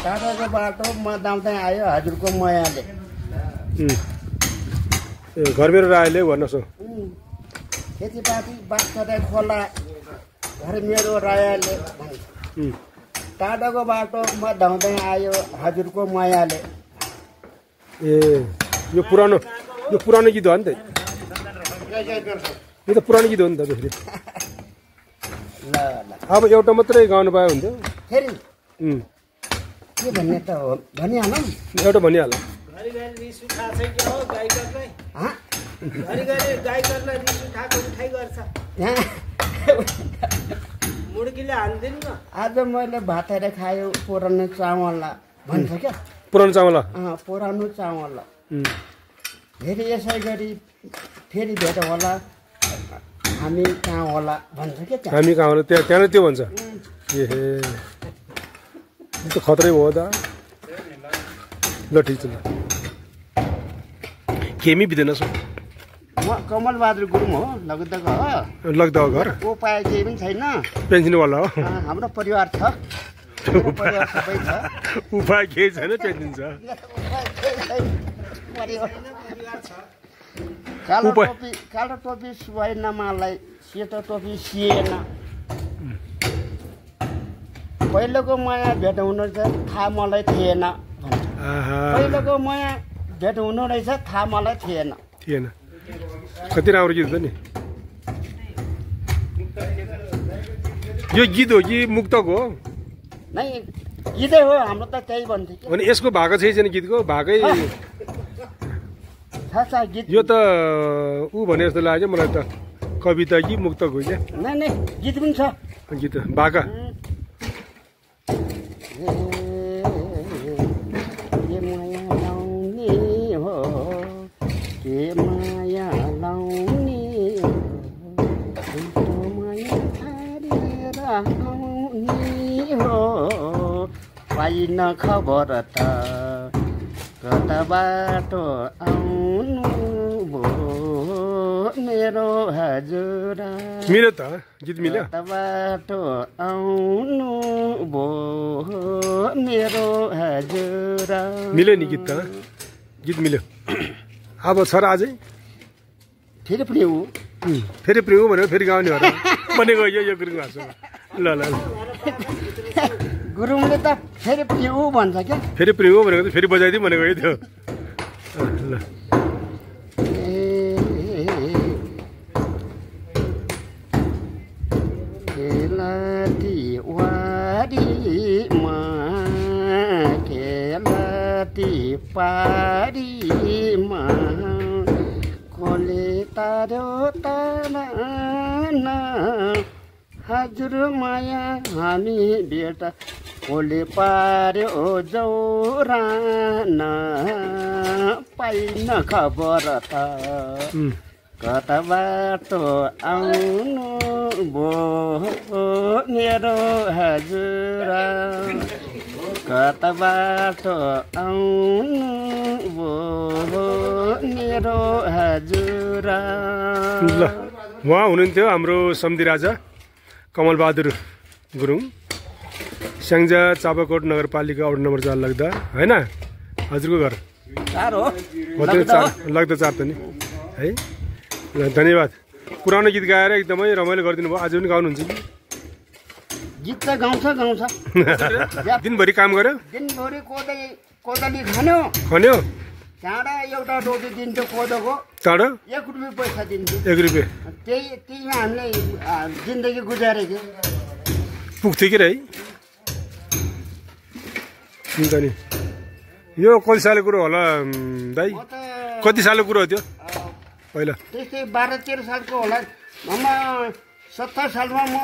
टाढाको बाटोमा दाउँदै आयो हजुरको मायाले। घर मेरो रायले भन्नुहोस्। खेतीपाती बाटो खोला घर मेरो रायाले। टाढाको बाटोमा धाउँदै आयो हजुरको मायाले। ए यो पुरानो गीत हो नि त। यो त पुरानो गीत हो नि त फेरि। ल अब एउटा मात्रै गाउनु पाए हुन्थ्यो फेरि के भन्ने त हो भनिहालौँ। एउटा भनिहाल। आज मैले भातहरू खायो पुरानो चामल भन्छ क्या। पुरानो चामल पुरानो चामल फेरि यसै गरी फेरि भेट होला हामी कहाँ होला भन्छ क्या। हामी कहाँ होला त्यहाँ त्यो भन्छ। ए त खतरै भयो त। ल ठिक छ। केमी बितेनस्। म कमलबहादुर गुरुङ हो लगदग हो। लगदग घर। उपाय केही पनि छैन। पेन्सनवाला हो। हाम्रो परिवार छ। परिवार सबै छ। उपाय केही छैन पेन्सन छ। कालो टोपी सुहाएन मलाई सेतो टोपी सिएन। पहिलोको माया भेट हुनु रहेछ थाहा मलाई थिएन। पहिलोको माया भेट हुनु रहेछ थाहा मलाई थिएन। कति राम्रो गीत हो नि यो गीत हो कि मुक्तक हो? नै गीतै हो हाम्रो त त्यही भन्थ्यो कि। अनि यसको भाग छैन गीतको भागै गीत। यो त ऊ भने जस्तो लाग्यो मलाई त कविता कि मुक्तक हो क्या। नै गीत पनि छ। गीत भाका के माया लाउने हो के माया लाउने हो माया छाडेर आउने हो पाइन खबर त कता बाटो आउनु भो मेरो हजुर। मिल्यो त गीत मिल्यो। कता बाटो आउनु भो मेरो हजुर। मिल्यो नि गीत त गीत मिल्यो। अब छ र अझै फेरि पनि ऊ फेरि पनि ऊ भनेर फेरि गाउने हो र भनेको यो गुरुङ हाँस्छ। ल ल गुरुङले त फेरि पनि ऊ भन्छ क्या। फेरि पनि ऊ भनेको त फेरि बजाइदिउँ भनेको है त्यो। ल खेलाती वारीमा खेलाती पारीमा कसले तार्यो तारा हजुर माया हामी बेटा कसले पार्यो जौरान पाइन खबर त कता बाटो आउनु भो मेरो हजुर। कता बाटो आउनु भो मेरो हजुर। ल उहाँ हुनुहुन्थ्यो हाम्रो सम्धी राजा कमलबहादुर गुरुङ स्याङ्जा चापाकोट नगरपालिका वार्ड नम्बर 4 लाग्दा होइन हजुरको घर 4 हो लाग्दा 4 त नि है। धन्यवाद। पुरानो गीत गाएर एकदमै रमाइलो गरिदिनु भयो। आज पनि गाउनुहुन्छ कि? गीत त गाउँछ दिनभरि काम गर्यो। दिनभरि कोदली खान्यो चाँडा एउटा रोटी दिन्थ्यो कोदोको चाँडो 1 रुपियाँ पैसा दिन्थ्यो। 1 रुपियाँ त्यहीमा हामीले जिन्दगी गुजारेको पुग्थ्यो कि है। हुन्छ नि यो कति सालको कुरो होला दाइ? कति सालको कुरो हो त्यो पहिला? त्यस्तै 12-13 सालको होला। 70 सालमा म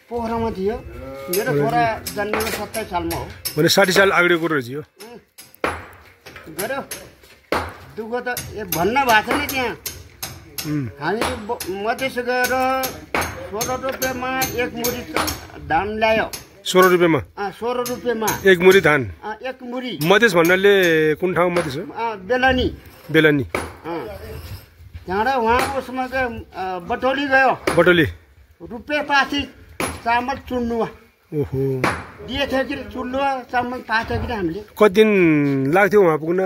पोखरामा थियो। मेरो छोरा जन्मेको 27 सालमा हो भने 60 साल अगाडिको कुरो रहेछ यो। गऱ्यो दुःख त भन्न भएको छैन त्यहाँ। हामी मधेस गएर 16 रुपियाँमा 1 मुरी धान ल्यायो। 16 रुपियाँमा 16 रुपियाँमा 1 मुरी धान। 1 मुरी। मधेस भन्नाले कुन ठाउँ मधेस हो? बेलानी। त्यहाँबाट उहाँको उसमा बटोली गयो। बटोली रुपियाँ 5 चामल चुन्नुमा। ओहो दिएको थियो कि चुल्लो चामल पाएको थियो कि हामीले। कति दिन लाग्थ्यो उहाँ पुग्न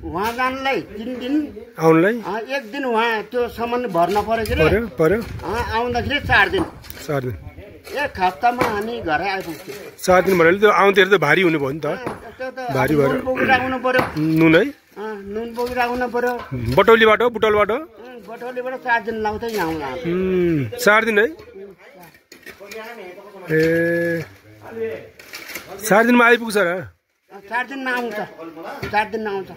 उहाँ जानलाई 3 दिन आउनलाई? 1 दिन उहाँ त्यो सामान भर्न पर्यो कि पर्यो आउँदाखेरि 4 दिन। 4 दिन 1 हप्तामा हामी घरै आइपुग्थ्यौँ। 4 दिन भनेर त्यो आउँदाखेरि त भारी हुने भयो नि त। भारी भयो। नुन बोकिराख्नु पर्यो। नुन है? नुन बोकिराख्नु पर्यो। बटौलीबाट बुटौलबाट? बटौलीबाट 4 दिन लाग्थ्यो यहाँ आउन। 4 दिन है? ए 4 दिनमा आइपुग्छ र? 4 दिनमा आउँछ। 4 दिनमा आउँछ है।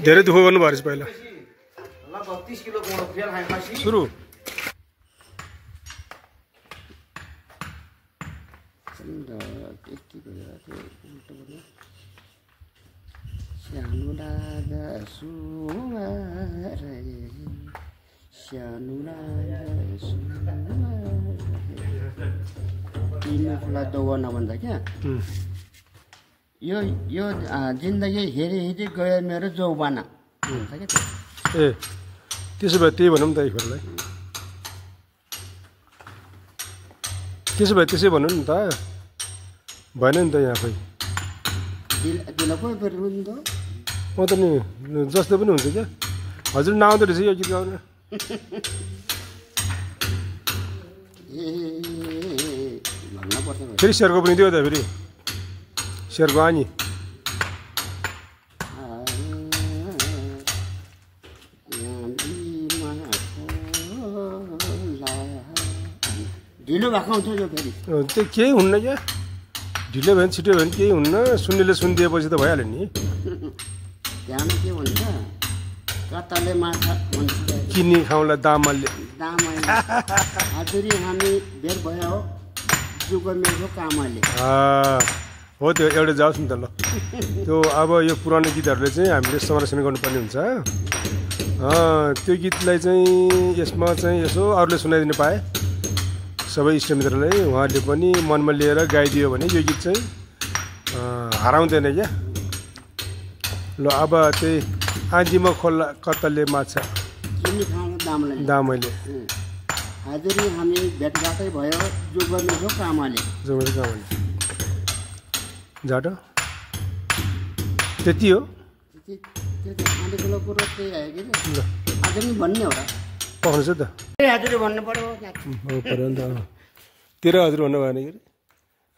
धेरै दुःख गर्नु भएछ पहिला। सुरु भन्छ क्या यो जिन्दगी हेरी हेरी गयो मेरो जौबाना भन्छ क्या। ए त्यसो भए त्यही भनौँ त एकखेरलाई। त्यसो भए त्यसै भनौँ नि त। भएन नि त यहाँ खोइ। म त नि जस्तो पनि हुन्छ क्या। हजुर नआउँदो रहेछ यो गीत गाउन। फेरि शेरको पनि थियो त फेरि शेरको आनी ढिलो भएको हुन्छ यो फेरि। त्यो केही हुन्न क्या। ढिलो भयो भने छिटो भयो भने केही हुन्न। सुन्नेले सुनिदिएपछि त भइहाल्यो नि। त्यहाँ के भन्छ कताले माछा भन्छ किनी खाउँला दामले। हजुरी हामी भेट भयो जुगो मेरो कामले। हो त्यो एउटा जाओस् नि त ल। त्यो अब यो पुरानो गीतहरूले चाहिँ हामीले संरक्षण गर्नुपर्ने हुन्छ। त्यो गीतलाई चाहिँ यसमा चाहिँ यसो अरूले सुनाइदिनु पाए सबै इष्टमित्रलाई उहाँहरूले पनि मनमा लिएर गाइदियो भने यो गीत चाहिँ हराउँदैन क्या। ल अब त्यही आँधीमा खोला कतले माछा दामले हजुरी हामी भेटघाटै भयो जो गर्नु कामले झाटो त्यति हो। कुरो त्यही आयो कि आज पनि भन्ने हो र पक्नु छ त। हजुर भन्नु पर्यो नि त। तेरो हजुर भन्नु भएन कि।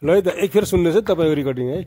ल है त एकखेर सुन्नुहोस् है तपाईँको रेकर्डिङ है।